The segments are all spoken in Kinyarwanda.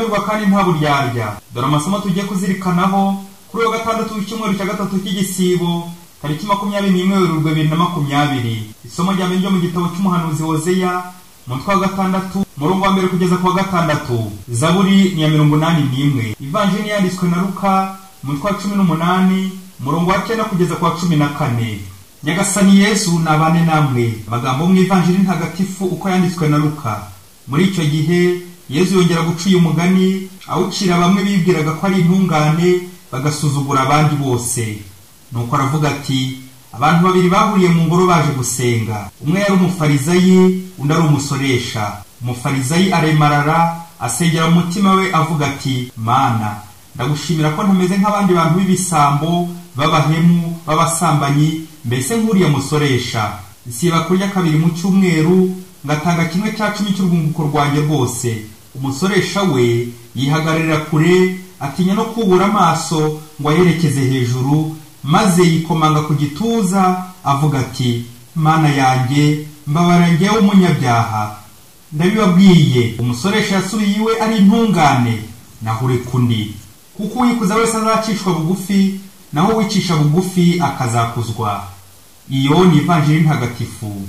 ubutarambirwa kandi nta buryarya. Dore amasomo tugiye kuzirikanaho kuri uyu gatandatu w'icyumweru cya gatatu cy'igisibo, tariki 21 Werurwe 2020. Isomo rya mbere ryo mu gitabo cy'umuhanuzi Hozeya, umutwe wa 6, umurongo wa 1 kugeza ku wa 6. Zaburi ni ya 81. Ivanjiri yanditswe na Luka, umutwe wa 18, umurongo wa 9 kugeza ku wa 14. Nyagasani Yesu nabane namwe. Amagambo mu Ivanjiri ntagatifu uko yanditswe na Luka. Muri icyo gihe Yesu yongera guca uyu mugani, awucira bamwe bibwiraga ko ari intungane, bagasuzugura abandi bose. Nuko aravuga ati: abantu babiri bahuriye mu ngoro baje gusenga. Umwe yari umufarizayi, undi ari umusoresha. Umufarizayi aremarara, asengera mu mutima we avuga ati: Mana, ndagushimira ko ntameze nk'abandi bantu b'ibisambo, b'abahemu, b'abasambanyi, mbese nk'uriya musoresha. Nsiba kurya kabiri mu cyumweru, ngatanga 1/10 cy'urwunguko rwanjye rwose. Umusoresha we yihagararira kure, atinya no kubura amaso ngo ayerekeze hejuru, maze yikomanga ku gituza avuga ati: Mana yanjye, mbabara njyewe umunyabyaha. Ndabibabwiye, umusoresha yasubiye iwe ari intungane, naho ureka undi. Kuko uwikuza wese azacishwa bugufi, naho uwicisha bugufi akazakuzwa. Iyo ni Ivanjiri ntagatifu.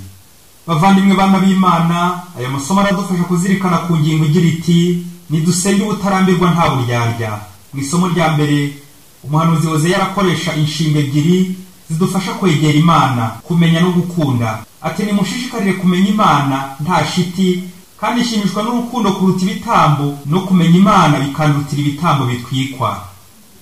Bavandimwe bana b'Imana, aya masomo aradufasha kuzirikana ku ngingo igira iti: nidusenge ubutarambirwa nta buryarya. Mu isomo rya mbere, umuhanuzi Hozeya arakoresha inshinga ebyiri zidufasha kwegera Imana, kumenya no gukunda. Ati: nimushishikarire kumenya Imana nta shiti, kandi ishimishwa n'urukundo kuruta ibitambo, no kumenya Imana bikandutira ibitambo bitwikwa.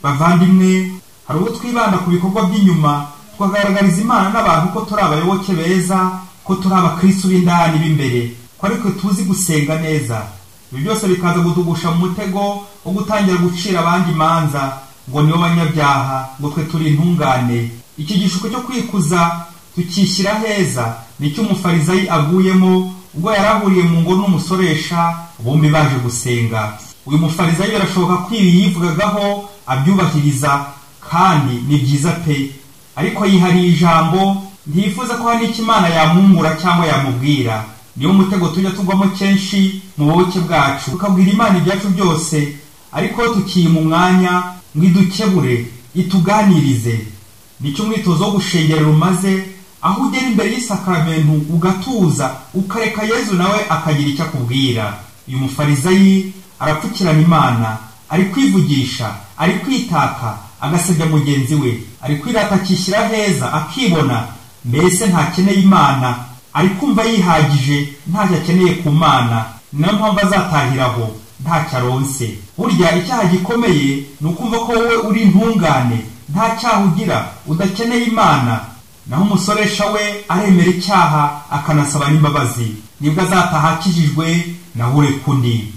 Bavandimwe, hari ubwo twibanda ku bikorwa by'inyuma, tukagaragariza Imana n'abantu ko turi abayoboke beza, ko turi abakristo b'indani b'imbere, ko ariko tuzi gusenga neza. Ibi byose bikaza gutugusha mu mutego wo gutangira gucira abandi imanza, ngo nibo banyabyaha, ngo twe turi intungane. Iki gishuko cyo kwikuza tukishyira heza nicyo umufarizayi aguyemo ubwo yarahuriye mu ngoro n'umusoresha, bombi baje gusenga. Uyu mufarizayi birashoboka ko ibi yivugagaho abyubahiriza, kandi ni byiza pe, ariko yihariye ijambo, ntiyifuza ko hari icyo Imana yamwungura cyangwa yamubwira. Niyo mutego tujya tugwamo kenshi mu buboke bwacu, tukabwira Imana ibyacu byose, ariko tukiyima umwanya ngo idukebure, ituganirize. Nicyo umwitozo wo gushengerera umaze, aho ugera imbere y'isakramentu ugatuza, ukareka Yezu nawe akagira icyo akubwira. Uyu mufarizayi arapfukirana Imana, ari kwivugisha, ari kwitaka, agasebya mugenzi we, ari kwirata akishyira heza, akibona mbese ntakeneye Imana, ari kumva yihagije, ntacyo akeneye ku Mana. Niyo mpamvu azatahiraho ntacyo aronse. Burya icyaha gikomeye ni ukumva ko wowe uri intungane, nta cyaha ugira, udakeneye Imana. Naho umusoresha we aremera icyaha akanasaba n'imbabazi, nibwo azataha akijijwe, naho ureka undi.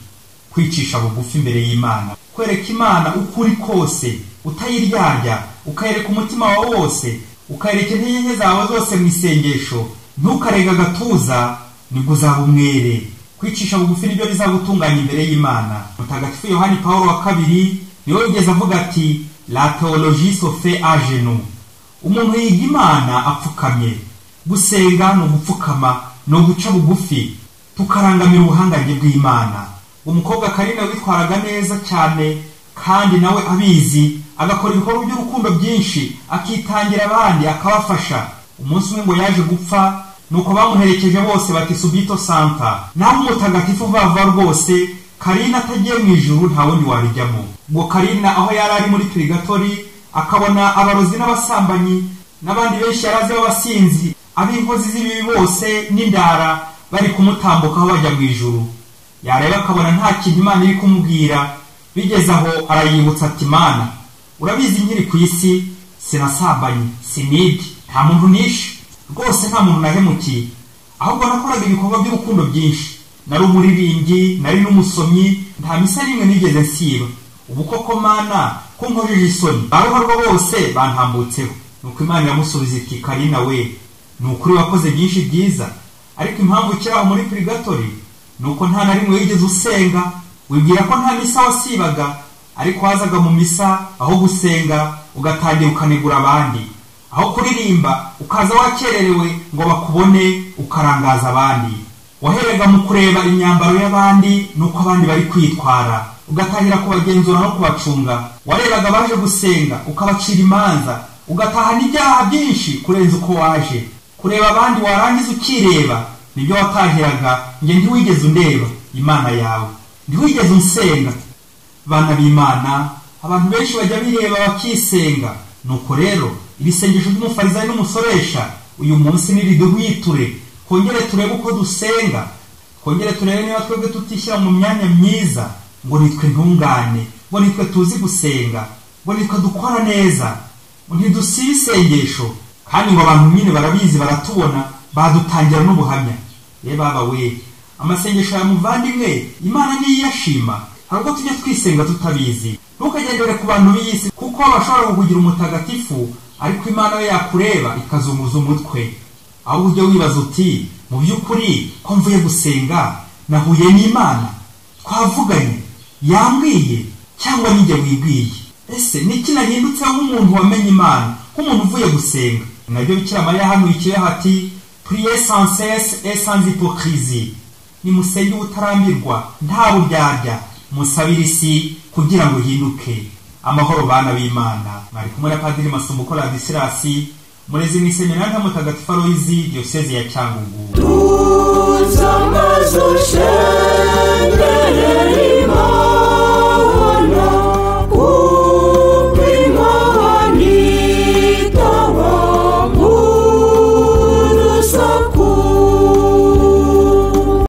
Kwicisha bugufi imbere y'Imana, kwereka Imana ukuri kose, utayiryarya, ukayereka umutima wawe wose, ukayereka intege nke zawe zose mu isengesho, ntukarega agatuza, nibwo uzaba umwere. Kwicisha bugufi nibyo bizagutunganya imbere y'Imana. Mutagatifu Yohani Paulo wa kabiri niwe wigeze avuga ati: la théologie se fait à genoux. Umuntu yiga Imana apfukamye. Gusenga ni ugupfukama, ni uguca bugufi, tukarangamira ubuhangange bw'Imana. Umukobwa Karina witwaraga neza cyane, kandi nawe abizi, agakora ibikorwa by'urukundo byinshi, akitangira abandi, akabafasha. Umunsi umwe ngo yaje gupfa, nuko bamuherekeje bose bati subito santa. Naho umutagatifu vava rwose, Karina atagiye mu ijuru nta wundi warijyamo. Ubwo Karina aho yari ari muri purigatori, akabona abarozi n'abasambanyi n'abandi benshi yarazi b'abasinzi, ab'inkozi z'ibibi bose n'indara bari kumutambukaho bajya mu ijuru. Yareba akabona nta kintu Imana iri kumubwira. Bigeze aho arayibutsa ati: Mana, urabizi nkiri ku isi sinasambanye, sinibye, nta muntu nishe, rwose nta muntu nahemukiye, ahubwo nakoraga ibikorwa by'urukundo byinshi. Nari umuririmbyi, nari n'umusomyi, nta misa n'imwe nigeze nsiba. Ubu koko Mana, ko nkojeje isoni, baruharwa bose bantambutseho. Nuko Imana iramusubiza iti: Karina we, ni ukuri wakoze byinshi byiza, ariko impamvu ukiri aho muri purigatori nuko nta na rimwe wigeze usenga. Wibwira ko nta misa wasibaga, ariko wazaga mu misa aho gusenga ugatangira ukanegura abandi, aho kuririmba ukaza wakererewe ngo bakubone, ukarangaza abandi. Waherega mu kureba imyambaro y'abandi nuko abandi bari kwitwara, ugatangira kubagenzura no kubacunga. Warebaga abaje gusenga ukabacira imanza, ugatahana ibyaha byinshi kurenza uko waje. Kureba abandi warangiza ukireba, nibyo watahiraga. Njye ntiwigeze undeba Imana yawe, ntiwigeze unsenga. Bana b'Imana, abantu benshi bajya bireba bakisenga. Nuko rero iri sengesho ry'umufarisayo n'umusoresha uyu munsi niriduhwiture, twongere turebe uko dusenga, twongere turebe niba twebwe tutishyira mu myanya myiza ngo nitwe ntungane, ngo nitwe tuzi gusenga, ngo nitwe dukora neza, ngo ntidusibe isengesho, kandi ngo abantu nyine barabizi, baratubona, badutangira n'ubuhamya. Ye baba we, amasengesho ya muvandimwe Imana niyashima. Hari ubwo tujya twisenga tutabizi. Ntukagendere ku bantu b'iyisi, kuko bashobora kukugira umutagatifu, ariko Imana yo yakureba ikazunguza umutwe. Ahubwo ujye wibaza uti mu by'ukuri ko mvuye gusenga nahuye n'Imana, twavuganye, yambwiye, cyangwa ninjye wibwiye? Ese niki nahindutse nk'umuntu wamenye Imana, nk'umuntu uvuye gusenga? Nabyo Bikira Mariya yahanuye ikibeho ati priez sans cesse et sans hypocrisie. Nimusenge ubutarambirwa nta buryarya, musabire isi kugira ngo ihinduke. Amahoro bana b'Imana. Mwari kumwe na Padiri Masumbuko Ladisirasi, murezi mw'iseminari ya Mutagatifu Aloyizi, diyoseze ya Cyangugu. Tuza amazi.